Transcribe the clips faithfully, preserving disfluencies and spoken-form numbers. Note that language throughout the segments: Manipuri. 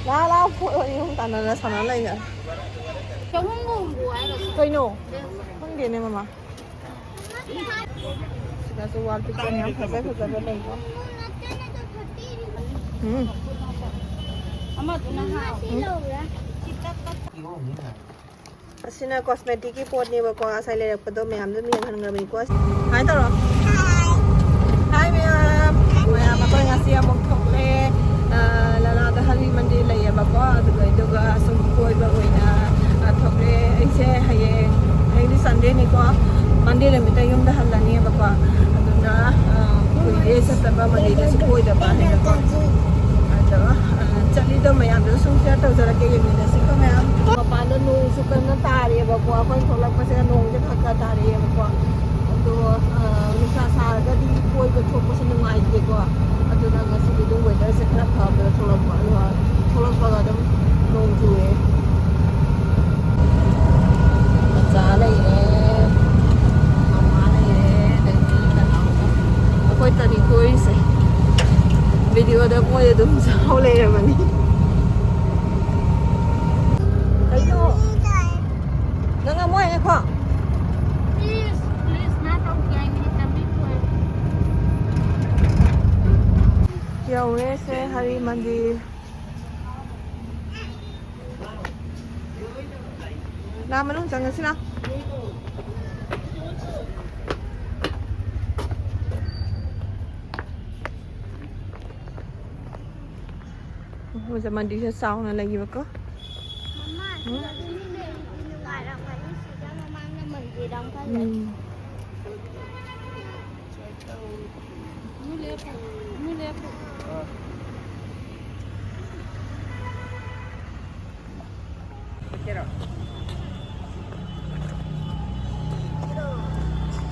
ꯂꯥ ꯂꯥ ꯐꯣꯟ ꯑꯅꯤ ꯑꯍꯨꯝ ꯇꯥꯟꯅꯔ ꯁꯥꯟꯅ ꯂꯩꯈꯔꯦ꯫ ꯆꯍꯨꯝꯒ ꯍꯨꯝꯐꯨ ꯍꯥꯏꯔꯣ? ꯀꯩꯅꯣ? ꯈꯪꯗꯦꯅꯦ ꯃꯃꯥ꯫ ꯁꯤꯗꯁꯨ ꯋꯥꯜ ꯄꯦꯄꯔ ꯌꯥꯝ ꯐꯖ ꯐꯖꯕ ꯂꯩꯀꯣ꯫ ꯎꯝ꯫ ꯑꯃꯗꯨꯅ ꯍꯥꯎ꯫ ꯑꯁꯤꯅ ꯀꯣꯁꯃꯦꯇꯤꯛꯀꯤ ꯄꯣꯠꯅꯦꯕꯀꯣ, ꯉꯁꯥꯏ ꯂꯩꯔꯛꯄꯗꯣ ꯃꯌꯥꯝꯗꯨꯝ ꯌꯦꯡꯍꯟꯈ꯭ꯔꯕꯅꯤꯀꯣ꯫ ꯁꯨꯃꯥꯏꯅ ꯇꯧꯔꯣ꯫ ꯍꯥꯏ ꯃꯌꯥꯝ꯫ ꯃꯌꯥꯝ ꯑꯩꯈꯣꯏ ꯉꯁꯤ ꯑꯃꯨꯛ ꯊꯣꯛꯂꯦ꯫ ꯑ, ꯂꯂꯥꯗ ꯍꯔꯤ ꯃꯟꯗꯤꯔ ꯂꯩꯌꯦꯕꯀꯣ, ꯑꯗꯨꯒ, ꯑꯗꯨꯒ ꯁꯨꯝ ꯀꯣꯏꯕ ꯑꯣꯏꯅ, ꯑ, ꯊꯣꯛꯂꯦ꯫ ꯑꯩꯁꯦ ꯍꯌꯦꯡ, ꯍꯌꯦꯡꯗꯤ ꯁꯟꯗꯦꯅꯤꯀꯣ, ꯃꯟꯗꯦ ꯅꯨꯃꯤꯠꯇ ꯌꯨꯝꯗ ꯍꯜꯂꯅꯦꯕꯀꯣ꯫ ꯑꯗꯨꯅ, ꯑ, ꯀꯨꯏꯔꯦ ꯆꯠꯇꯕ, ꯃꯟꯗꯦꯗꯁꯨ ꯀꯣꯏꯗꯕ ꯍꯥꯏꯅꯀꯣ꯫ ꯑꯗꯣ, ꯑ, ꯆꯠꯂꯤꯗꯣ ꯃꯌꯥꯝꯗꯁꯨ ꯁꯨꯝ ꯁꯤꯌꯔ ꯇꯧꯖꯔꯛꯀꯦ, ꯌꯦꯡꯃꯤꯟꯅꯁꯤꯀꯣ ꯃꯌꯥꯝ꯫ ꯃꯄꯥꯟꯗ ꯅꯣꯡꯁꯨ ꯀꯟꯅ ꯇꯥꯔꯤꯑꯕꯀꯣ, ꯑꯩꯈꯣꯏ ꯊꯣꯛꯂꯛꯄꯁꯤꯗ ꯅꯣꯡꯁꯦ ꯈꯔ ꯈꯔ ꯇꯥꯔꯛꯑꯦꯕꯀꯣ꯫ ꯑꯗꯣ, ꯑ, ꯅꯨꯡꯁꯥ ꯁꯥꯔꯒꯗꯤ ꯀꯣꯏꯕ ꯊꯣꯛꯄꯁꯦ ꯅꯨꯡꯉꯥꯏꯇꯦꯀꯣ꯫ ꯑꯗꯨꯅ ꯉꯁꯤꯗꯤ ꯑꯗꯨꯝ ꯋꯦꯗꯔꯁꯦ ꯈꯔ ꯐꯕꯗ ꯊꯣꯛꯂꯛꯄ, ꯑꯗꯨꯒ ꯊꯣꯛꯂꯛꯄꯒ ꯑꯗꯨꯝ ꯅꯣꯡ ꯆꯨꯔꯦ꯫ ꯃꯆꯥ ꯂꯩꯔꯦ, ꯃꯃꯥ ꯂꯩꯔꯦ, ꯑꯗꯒꯤ ꯀꯅꯥꯅꯣ? ꯑꯩꯈꯣꯏ ꯇꯅꯤ ꯀꯣꯏꯔꯤꯁꯦ꯫ ꯚꯤꯗꯤꯑꯣꯗ ꯃꯣꯏ ꯑꯗꯨꯝ ꯆꯥꯎ ꯂꯩꯔꯕꯅꯤ꯫ ꯀꯩꯅꯣ? ꯅꯪ ꯑꯃꯨꯛ ꯍꯥꯏꯔꯦꯀꯣ? Please, please, ꯅꯥ ꯇꯧꯒꯦ ꯍꯥꯏꯕꯅꯤ, ꯇꯝꯕꯤ ꯄꯣꯏ꯫ ꯌꯧꯔꯦꯁꯦ ꯍꯔꯤ ꯃꯟꯗꯤꯔ꯫ ꯂꯥ ꯃꯅꯨꯡ ꯆꯪꯉꯁꯤ ꯂꯥ꯫ ꯃꯣꯏꯁꯦ ꯃꯟꯗꯤꯔꯁꯦ ꯆꯥꯎꯅ ꯂꯩꯌꯦꯕꯀꯣ꯫ ꯃꯃꯥ, ꯎꯝ꯫ ꯁꯤꯗꯁꯨ ꯃꯤ ꯂꯩꯔꯤꯁꯦ ꯅꯨꯡꯉꯥꯏꯔꯝꯒꯅꯤ, ꯁꯤꯗ ꯃꯃꯥꯡꯗ ꯃꯟꯗꯤꯔ ꯑꯃ ꯂꯩ꯫ ꯎꯝ꯫ ꯑꯃꯨꯛ ꯂꯦꯞꯄꯨ, ꯑꯃꯨꯛ ꯂꯦꯞꯄꯨ꯫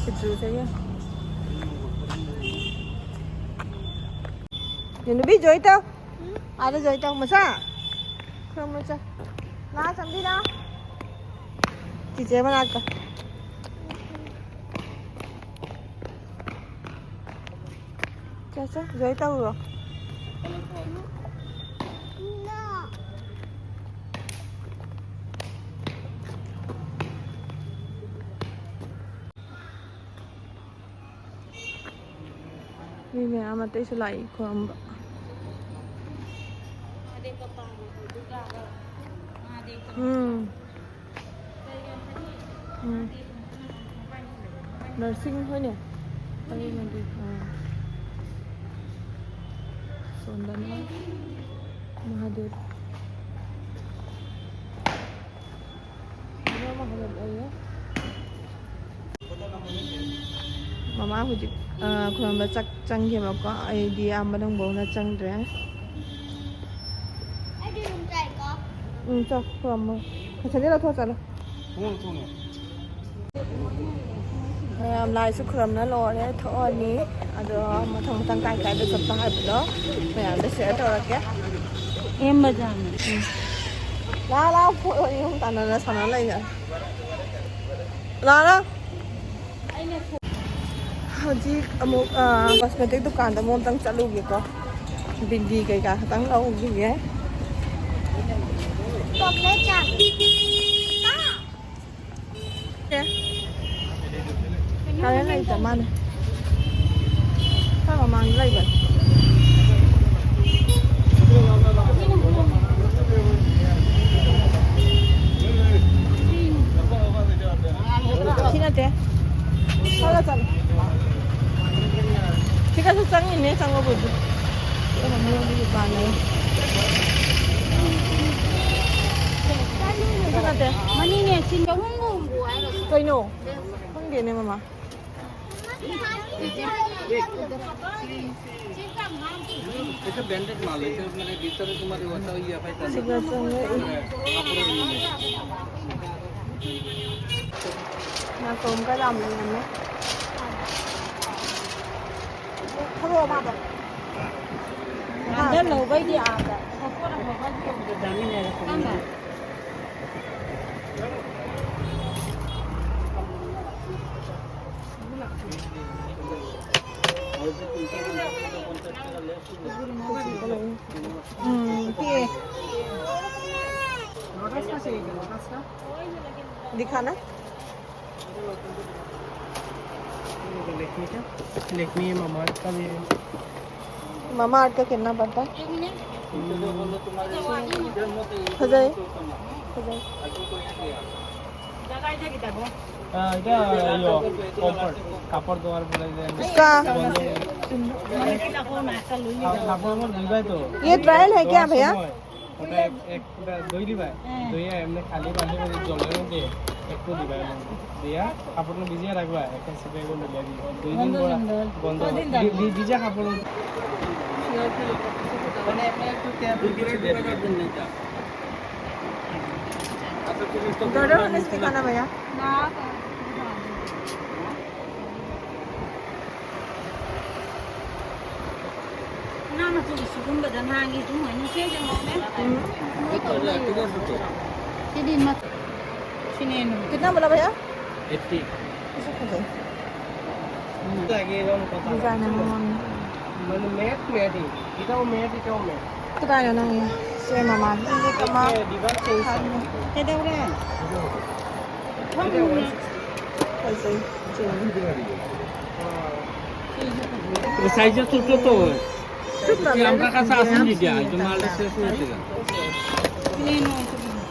ꯁꯤꯡꯖꯨꯁꯦ ꯌꯦꯡꯉꯣ꯫ ꯅꯨꯄꯤ ꯖꯣꯏ ꯇꯧ꯫ ꯑꯥꯗ ꯖꯣꯏ ꯇꯧ, ꯃꯆꯥ꯫ ꯈꯨꯔꯨꯝꯃꯨ ꯆꯣ꯫ ꯂꯥ, ꯆꯪꯕꯤ ꯂꯥ꯫ ꯆꯤꯆꯦ ꯃꯅꯥꯛꯇ꯫ ꯆꯠ ꯆꯠ ꯖꯣꯏ ꯇꯧꯔꯨꯔꯣ꯫ ꯃꯤ ꯃꯌꯥꯝ ꯑꯇꯩꯁꯨ ꯂꯥꯛꯏ ꯈꯨꯔꯨꯝꯕ꯫ ꯎꯝ꯫ ꯎꯝ꯫ ꯅꯔꯁꯤꯡ ꯍꯣꯏꯅꯦ꯫ ꯑꯩꯅꯗꯤ, ꯑꯥ꯫ ꯁꯣꯝꯗꯅ ꯃꯍꯥꯗꯦꯕ꯫ ꯃꯃꯥ ꯍꯧꯖꯤꯛ, ꯑ, ꯈꯨꯔꯨꯝꯕ ꯆꯪ-, ꯆꯪꯈꯤꯕꯀꯣ꯫ ꯑꯩꯗꯤ ꯑꯥ ꯃꯅꯨꯡ ꯐꯥꯎꯅ ꯆꯪꯗ꯭ꯔꯦ꯫ ꯑꯩꯗꯤ ꯑꯗꯨꯝ ꯆꯥꯏꯀꯣ꯫ ꯎꯝ, ꯆꯥꯎ, ꯈꯨꯔꯨꯝꯃꯣ꯫ ꯁꯦꯟꯗꯜ ꯂꯧꯊꯣꯛ ꯆꯠꯂꯣ꯫ ꯊꯣꯡꯉꯣ, ꯊꯣꯡꯉꯣ꯫ ꯃꯌꯥꯝ ꯂꯥꯏꯁꯨ ꯈꯨꯔꯨꯝꯅ ꯂꯣꯏꯔꯦ, ꯊꯣꯛꯑꯅꯤ꯫ ꯑꯗꯣ ꯃꯊꯪ ꯃꯊꯪ ꯀꯥꯏ ꯀꯥꯏꯗ ꯆꯠꯄ ꯍꯥꯏꯕꯗꯣ ꯃꯌꯥꯝꯗ share ꯇꯧꯔꯛꯀꯦ꯫ ꯑꯦꯝ ꯕꯖꯥꯔꯅ꯫ ꯎꯝ꯫ ꯂꯥꯛꯑꯣ, ꯂꯥꯛꯑꯣ, ꯄꯣꯠ ꯑꯅꯤ ꯑꯍꯨꯝ ꯇꯥꯟꯅꯗꯅ ꯁꯥꯟꯅ ꯂꯩꯒꯦ꯫ ꯂꯥꯛꯑꯣ, ꯂꯥꯛꯑꯣ꯫ ꯍꯧꯖꯤꯛ ꯑꯃꯨꯛ, ꯑ, cosmetic ꯗꯨꯀꯥꯟꯗ ꯑꯃꯨꯛ ꯑꯝꯇꯪ ꯆꯠꯂꯨꯒꯦꯀꯣ꯫ ꯕꯤꯟꯗꯤ ꯀꯩꯀꯥ ꯈꯇꯪ ꯂꯧꯈꯤꯒꯦ꯫ Chocolate ꯆꯥꯒꯦ꯫ ꯑꯦ꯫ ꯀꯥꯏꯗ ꯂꯩꯇ ꯃꯥꯅꯦ꯫ ꯑꯩꯈꯣꯏ ꯃꯃꯥꯡꯗ ꯂꯩꯕꯅꯦ꯫ ꯁꯤ ꯅꯠꯇꯦ꯫ ꯈꯔ ꯆꯠꯂꯣ꯫ ꯁꯤꯒꯁꯨ ꯆꯪꯉꯤꯅꯦ, ꯆꯪꯉꯕꯨꯗꯤ꯫ ꯑꯗꯨꯒ ꯃꯣꯏꯒꯤ ꯗꯨꯀꯥꯟ ꯂꯩ꯫ ꯁꯤ ꯅꯠꯇꯦ꯫ ꯃꯅꯤꯡꯅꯦ, ꯁꯤ ꯆꯍꯨꯝꯒ ꯍꯨꯝꯐꯨ ꯍꯥꯏꯔꯣ? ꯀꯩꯅꯣ? ꯈꯪꯗꯦꯅꯦ, ꯃꯃꯥ꯫ এটা ব্যান্ডেড মাল, এটা মানে ভিতরে তোমার ওটা ইয়ে হয়, তাই না? ঠিক আছে, আমি মানে কাপড়ের ইয়ে নেই। ꯅꯥꯆꯣꯝꯒ ꯌꯥꯝ ꯂꯩꯔꯝꯃꯦ꯫ ꯊꯔꯣ ꯑꯃꯗꯣ꯫ ꯍꯟꯗꯛ ꯂꯧꯕꯩꯗꯤ ꯑꯥꯗ꯫ ꯀꯔꯝꯕ? ꯎꯝ, ꯄꯤꯛꯑꯦ꯫ ꯂꯣꯇꯁꯀ ꯆꯦꯛ ꯂꯣꯇꯁꯀ꯫ ꯂꯦꯛꯃꯤ ꯀ ꯂꯦꯛꯃꯤ ꯃꯃꯥ ꯑꯥꯔꯠꯀ ꯂꯩꯔꯦ꯫ ꯃꯃꯥ ꯑꯥꯔꯠꯀ ꯀꯤꯟꯅ ꯄꯠꯇ꯫ ꯐꯖꯩ꯫ ꯐꯖꯩ꯫ ꯑ, ꯏꯗ, ꯏꯌꯣ, ꯀꯣꯝꯐꯣꯔꯠ, ꯀꯥꯄꯣꯔ ꯗꯣ ꯋꯥꯔ ꯕꯣꯂꯦ ꯖꯦ, ꯏꯁꯀꯥ꯫ ꯀꯥꯄꯣꯔ ꯗꯣ ꯋꯥꯔ ꯕꯣꯂꯦ ꯖꯦ꯫ ये ट्रायल है क्या भैया? ওটা এক, এক, ওটা দই দিবা। হ্যাঁ। দই আর এমনি খালি বালি বালি জলের মধ্যে একটু দিবা, এমন দিয়া কাপড়টা ভিজিয়ে রাখবা, একটা সিপাই করে মিলিয়ে দিবা। দুই দিন গন্ধ পর সুন্দর। গন্ধ কদিন ভি-, থাকবে? ভি-, ভিজা কাপড়। মানে এমনি একটু তেল ভিজিয়ে দিবা। डॉक्टर होने से दिखाना भैया। না। ꯅꯅꯥꯎꯅꯨꯄꯤꯒꯤ ꯁꯤꯒꯨꯝꯕꯗ ꯅꯍꯥꯟꯒꯤ ꯑꯗꯨꯃꯥꯏꯅ ꯁꯦꯝꯖꯤꯜꯂꯣꯅꯦ꯫ ꯎꯝ꯫ ꯃꯣꯏ ꯇꯧ ꯂꯩꯌꯦ꯫ ꯁꯤꯗꯤ ꯃ-, ꯁꯤꯅꯦꯅ꯫ कितना बोला भैया? एट्टी। ꯃꯁꯛ ꯐꯖꯩ꯫ ꯎꯝ꯫ ꯗꯤꯖꯥꯏꯟ ꯑꯃꯃꯝꯅꯤ꯫ ꯃꯥꯅ ꯃꯦꯠ, ꯃꯦꯠ ꯏ꯫ ꯏꯇꯥꯎ ꯃꯦꯠ, ꯏꯇꯥꯎ ꯃꯦꯠ꯫ ꯀꯗꯥꯏꯅꯣ ꯅꯪꯒꯤ? ꯁꯦ ꯃꯃꯥꯟ꯫ ꯅꯪꯗꯤ ꯀꯃꯥ-, ꯗꯤꯚꯥꯏꯟ ꯁꯦꯟꯁ꯫ ꯀꯩꯗꯧꯔꯦ? ꯐꯝꯃꯨꯅꯦ꯫ ꯐꯖꯩ꯫ Size two two two. ꯁꯤ ꯄ꯭ꯔꯕ꯭ꯂꯦꯝ ꯌꯥꯝ ꯀꯥ ꯁꯥꯁꯤꯟ ꯂꯩꯇꯦ, ꯑꯗꯨꯝ ꯃꯥꯜꯂꯦ, ꯁꯦ ꯁꯣꯏꯗꯅ꯫ ꯂꯦꯅꯣ꯫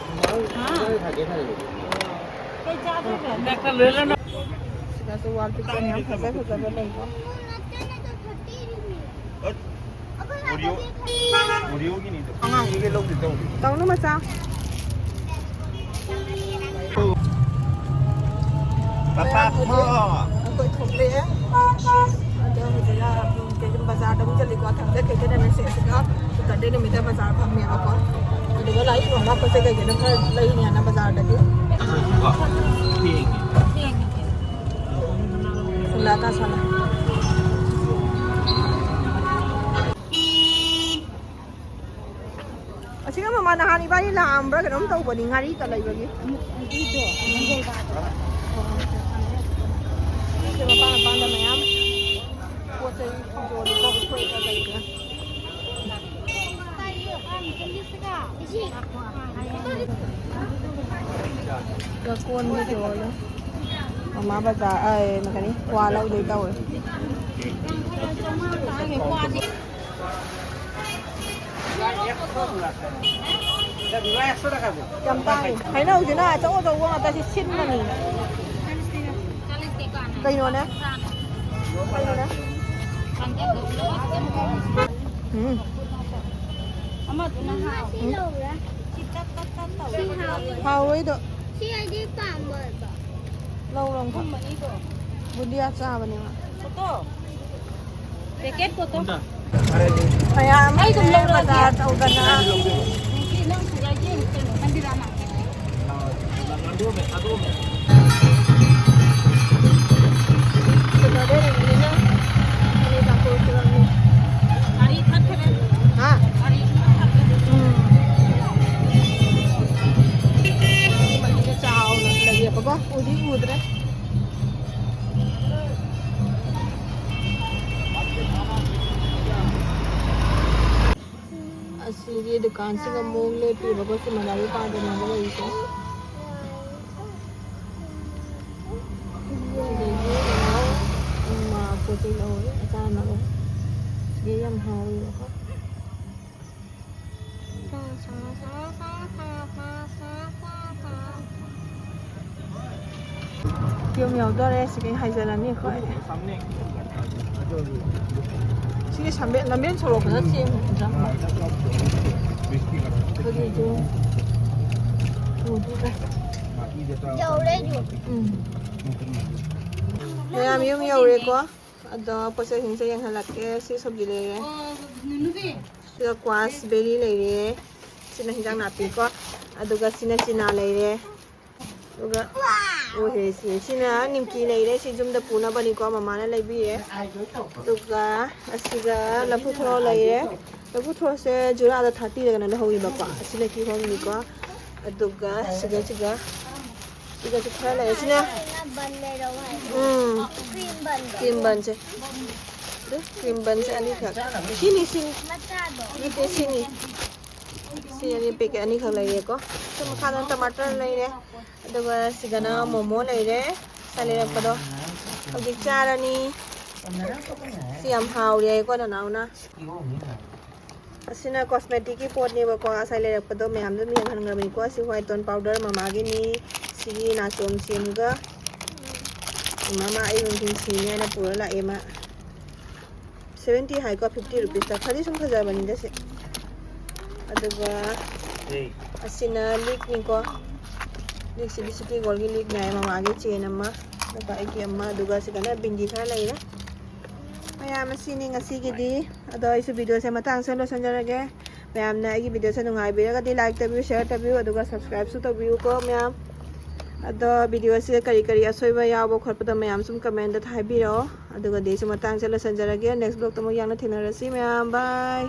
ꯍꯥ? ꯀꯩ ꯆꯥꯗꯣꯏꯕ? ꯁꯤꯗꯁꯨ ꯋꯥꯜ ꯄꯤꯛꯆꯔ ꯌꯥꯝ ꯐꯖ ꯐꯖꯕ ꯂꯩꯀꯣ꯫ ꯑꯣꯔꯤꯑꯣ, ꯑꯉꯥꯡꯒꯤꯒ ꯂꯧꯗꯦ ꯇꯧꯔꯤ꯫ ꯇꯧꯅꯨ ꯃꯆꯥ꯫ ꯄꯄꯥ ꯃꯌꯥꯝ ꯍꯧꯖꯤꯛ ꯀꯨꯃꯥꯔ꯫ ꯑꯩꯈꯣꯏ ꯊꯣꯛꯂꯛꯑꯦ꯫ ꯑꯗꯣ ꯍꯧꯖꯤꯛꯅ, ꯎꯝ, ꯀꯩꯅꯣ ꯕꯖꯥꯔꯗ ꯑꯃꯨꯛ ꯆꯠꯂꯤꯀꯣ꯫ ꯊꯥꯡꯖ ꯀꯩꯊꯦꯜ ꯅꯠꯇꯦ, ꯁꯦꯠꯁꯤꯒ ꯁꯦꯇꯔꯗꯦ ꯅꯨꯃꯤꯠꯇ ꯕꯖꯥꯔ ꯐꯝꯃꯦꯕꯀꯣ꯫ ꯑꯗꯨꯒ ꯂꯥꯏꯔꯤꯛ ꯅꯣꯡꯃ ꯄꯣꯠ ꯆꯩ ꯀꯩꯀꯩꯅꯣ ꯈꯔ ꯂꯩꯅꯦꯅ ꯕꯖꯥꯔꯗꯒꯤ꯫ ꯊꯦꯡꯉꯦ꯫ ꯊꯦꯡꯉꯦ꯫ ꯁꯣꯝꯗ ꯇꯥꯁꯜꯂꯦ꯫ ꯑꯁꯤꯒ ꯃꯃꯥ ꯅꯍꯥꯟ ꯏꯕꯥꯅꯤ ꯂꯥꯛꯑꯝꯕ꯭ꯔꯥ ꯀꯩꯅꯣꯝ ꯇꯧꯕꯅꯤ, ꯉꯥꯔꯤꯒ ꯂꯩꯕꯒꯤ꯫ ꯑꯗꯨꯗꯣ, ꯃꯪꯒꯣꯜ ꯀꯥꯕ꯫ ꯁꯤꯁꯦ ꯃꯄꯥꯟ ꯃꯄꯥꯟꯗ ꯃꯌꯥꯝ ꯄꯣꯠ ꯆꯩ ꯀꯣꯟꯒꯤꯁꯨ ꯑꯣꯏꯔꯦ꯫ ꯃꯃꯥ ꯕꯖꯥꯔ, ꯑꯦ, ꯀꯔꯤ, ꯀ꯭ꯋꯥ ꯂꯧꯗꯣꯏ ꯇꯧꯔꯦ꯫ ꯌꯥꯝ ꯇꯥꯡꯉꯤ꯫ ꯍꯩꯅꯧꯁꯤꯅ ꯑꯆꯧ ꯑꯆꯧꯕ ꯉꯥꯛꯇ, ꯁꯤ ꯁꯤꯟꯕꯅꯤ꯫ ꯀꯩꯅꯣꯅꯦ? ꯀꯩꯅꯣꯅꯦ? ꯎꯝ꯫ ꯑꯃꯗꯨꯅ ꯍꯥꯎ꯫ ꯎꯝ꯫ ꯍꯥꯎꯔꯣꯏꯗꯣ꯫ ꯁꯤ ꯑꯩꯗꯤ ꯄꯥꯝꯃꯣꯏꯕ꯫ ꯂꯧ, ꯂꯧ꯫ ꯕꯨꯟꯗꯤꯌꯥ ꯆꯥꯕꯅꯦ ꯃꯥ꯫ ꯄꯦꯀꯦꯠ ꯄꯣꯠꯇꯣ꯫ ꯃꯌꯥꯝ ꯑꯩ ꯑꯗꯨꯝ ꯂꯧꯔꯛꯑꯒꯦ꯫ ꯕꯖꯥꯔ ꯇꯧꯗꯅ꯫ ꯅꯪꯒꯤ ꯅꯪ ꯁꯤꯗ ꯌꯦꯡꯉꯨ ꯀꯩꯅꯣ, ꯅꯪꯒꯤꯗ ꯑꯃ꯫ ꯀꯩꯅꯣꯗ ꯂꯩꯕꯅꯤꯅ ꯃꯅꯤꯄꯨꯔ ꯐꯤꯂꯝꯅꯤ꯫ ꯒꯥꯔꯤ ꯊꯠꯈ꯭ꯔꯦ꯫ ꯍꯥ? ꯒꯥꯔꯤ ꯊꯠꯈ꯭ꯔꯦ꯫ ꯎꯝ꯫ ꯃꯅꯤꯡꯗ ꯆꯥꯎꯅ ꯂꯩꯌꯦꯕꯀꯣ꯫ ꯎꯗꯤ ꯎꯗ꯭ꯔꯦ꯫ ꯑꯁꯤꯒꯤ ꯗꯨꯀꯥꯟꯁꯤꯒ ꯑꯃꯨꯛ ꯂꯦꯞꯄꯤꯕꯀꯣ, ꯁꯤ ꯃꯅꯥꯂꯤ ꯄꯥꯟꯗꯅꯦꯕ ꯂꯩꯔꯤꯁꯦ꯫ ꯁꯤꯗꯒꯤ ꯀꯩꯅꯣ, ꯎꯝ, ꯄꯣꯠ ꯆꯩ ꯂꯧꯔꯦ, ꯑꯆꯥꯅꯕ꯫ ꯁꯤꯗꯤ ꯌꯥꯝ ꯍꯥꯎꯋꯦꯕꯀꯣ꯫ ꯌꯨꯝ ꯌꯧꯗꯣꯔꯦ꯫ ꯁꯤꯒꯩ ꯍꯥꯏꯖꯔꯅꯤ ꯑꯩꯈꯣꯏ꯫ ꯁꯤꯒꯤ ꯁꯝꯕꯦ-, ꯂꯝꯕꯦꯟ ꯁꯣꯔꯣꯛ ꯐꯖꯅ ꯁꯦꯝꯃꯤ꯫ ꯑꯩꯈꯣꯏꯒꯤ ꯌꯨꯝ ꯎꯗꯣꯔꯦ꯫ ꯌꯧꯔꯦ ꯌꯨꯝ꯫ ꯎꯝ꯫ ꯃꯌꯥꯝ ꯌꯨꯝ ꯌꯧꯔꯦꯀꯣ꯫ ꯑꯗꯣ ꯄꯣꯠ ꯆꯩꯁꯤꯡꯁꯦ ꯌꯦꯡꯍꯜꯂꯛꯀꯦ꯫ ꯁꯤ ꯁꯣꯕꯤ ꯂꯩꯔꯦ꯫ ꯁꯤꯒ ꯀ꯭ꯋꯥꯁ ꯕꯦꯔꯤ ꯂꯩꯔꯦ꯫ ꯁꯤꯅ ꯍꯤꯟꯖꯥꯡ ꯅꯥꯄꯤꯀꯣ꯫ ꯑꯗꯨꯒ ꯁꯤꯅ ꯆꯤꯅꯥ ꯂꯩꯔꯦ꯫ ꯑꯗꯨꯒ ꯑꯣꯍꯦ, ꯁꯤ, ꯁꯤꯅ ꯅꯤꯝꯀꯤ ꯂꯩꯔꯦ꯫ ꯁꯤ ꯌꯨꯝꯗ ꯄꯨꯅꯕꯅꯤꯀꯣ, ꯃꯃꯥꯅ ꯂꯩꯕꯤꯔꯦ꯫ ꯑꯗꯨꯒ ꯑꯁꯤꯒ ꯂꯐꯨ ꯊꯔꯣ ꯂꯩꯔꯦ꯫ ꯂꯐꯨ ꯊꯔꯣꯁꯦ ꯖꯨꯔꯥꯗ ꯊꯥꯔꯇꯤꯗꯒꯅ ꯂꯧꯍꯧꯋꯤꯕꯀꯣ꯫ ꯑꯁꯤꯅ ꯀꯤꯍꯣꯝꯅꯤꯀꯣ꯫ ꯑꯗꯨꯒ ꯁꯤꯒ, ꯁꯤꯒ, ꯁꯤꯒꯁꯨ ꯈꯔ ꯂꯩꯔꯦ꯫ ꯁꯤꯅ, ꯕꯟ ꯂꯩꯔꯛꯑꯣ ꯍꯥꯏ꯫ ꯎꯝ꯫ ꯀ꯭ꯔꯤꯝ ꯕꯟꯗꯣ꯫ ꯀ꯭ꯔꯤꯝ ꯕꯟꯁꯦ꯫ ꯑꯗꯨ ꯀ꯭ꯔꯤꯝ ꯕꯟꯁꯦ ꯑꯅꯤꯈꯛ꯫ ꯁꯤꯅꯤ, ꯁꯤꯅꯤ꯫ ꯃꯆꯥꯗꯣ꯫ ꯅꯠꯇꯦ, ꯁꯤꯅꯤ꯫ ꯁꯤ ꯑꯅꯤ, ꯄꯦꯀꯦꯠ ꯑꯅꯤꯈꯛ ꯂꯩꯔꯦꯀꯣ꯫ ꯁꯤ ꯃꯈꯥꯗ ꯇꯃꯥꯇꯔ ꯂꯩꯔꯦ꯫ ꯑꯗꯨꯒ ꯁꯤꯗꯅ ꯃꯣꯃꯣ ꯂꯩꯔꯦ, ꯉꯁꯥꯏ ꯂꯩꯔꯛꯄꯗꯣ꯫ ꯍꯧꯖꯤꯛ ꯆꯥꯔꯅꯤ꯫ ꯁꯤ ꯌꯥꯝ ꯍꯥꯎꯔꯤ ꯍꯥꯏꯀꯣ ꯅꯅꯥꯎꯅ꯫ ꯑꯁꯤꯅ cosmeticꯀꯤ ꯄꯣꯠꯅꯦꯕꯀꯣ, ꯉꯁꯥꯏ ꯂꯩꯔꯛꯄꯗꯣ ꯃꯌꯥꯝꯗ ꯑꯗꯨꯝ ꯌꯦꯡꯍꯟꯈ꯭ꯔꯕꯅꯤꯀꯣ꯫ ꯁꯤ white tone powder ꯃꯃꯥꯒꯤꯅꯤ꯫ ꯁꯤꯒꯤ ꯅꯥꯆꯣꯝ ꯁꯦꯝꯒ ꯃꯃꯥ ꯑꯩ ꯅꯨꯡꯊꯤꯜ ꯁꯤꯅꯤ ꯍꯥꯏꯅ ꯄꯨꯔ ꯂꯥꯛꯑꯦ ꯃꯥ꯫ Seventy ꯍꯥꯏꯀꯣ, fifty rupeesꯇ꯫ ꯐꯗꯤ ꯁꯨꯝ ꯐꯖꯕꯅꯤꯗ ꯁꯤ꯫ ꯑꯗꯨꯒ ꯑꯁꯤꯅ ꯂꯤꯛꯅꯤꯀꯣ꯫ ꯂꯤꯛꯁꯤꯗꯤ ꯁꯤꯇꯤ ꯒꯣꯜꯒꯤ ꯂꯤꯛꯅꯦ ꯍꯥꯏ, ꯃꯃꯥꯒꯤ ꯆꯦꯟ ꯑꯃ, ꯑꯗꯨꯒ ꯑꯩꯒꯤ ꯑꯃ, ꯑꯗꯨꯒ ꯁꯤꯗꯅ ꯕꯤꯟꯗꯤ ꯈꯔ ꯂꯩꯔꯦ꯫ ꯃꯌꯥꯝ ꯑꯁꯤꯅꯤ ꯉꯁꯤꯒꯤꯗꯤ꯫ ꯑꯗꯣ ꯑꯩꯁꯨ videoꯁꯦ ꯃꯇꯥꯡꯁꯤꯗ ꯂꯣꯏꯁꯤꯟꯖꯔꯒꯦ꯫ ꯃꯌꯥꯝꯅ ꯑꯩꯒꯤ videoꯁꯦ ꯅꯨꯡꯉꯥꯏꯕꯤꯔꯒꯗꯤ like ꯇꯧꯕꯤꯌꯨ, share ꯇꯧꯕꯤꯌꯨ, ꯑꯗꯨꯒ subscribeꯁꯨ ꯇꯧꯕꯤꯌꯨꯀꯣ ꯃꯌꯥꯝ꯫ ꯑꯗꯣ videoꯁꯤꯗ ꯀꯔꯤ ꯀꯔꯤ ꯑꯁꯣꯏꯕ ꯌꯥꯎꯕ ꯈꯣꯠꯄꯗꯣ ꯃꯌꯥꯝ ꯁꯨꯝ commentꯇ ꯍꯥꯏꯕꯤꯔꯛꯑꯣ꯫ ꯑꯗꯨꯒꯗꯤ ꯑꯩꯁꯨ ꯃꯇꯥꯡꯁꯤꯗ ꯂꯣꯏꯁꯤꯟꯖꯔꯒꯦ꯫ Next vlogꯇ ꯑꯃꯨꯛ ꯌꯥꯝꯅ ꯊꯦꯡꯅꯔꯁꯤ ꯃꯌꯥꯝ꯫ Bye꯫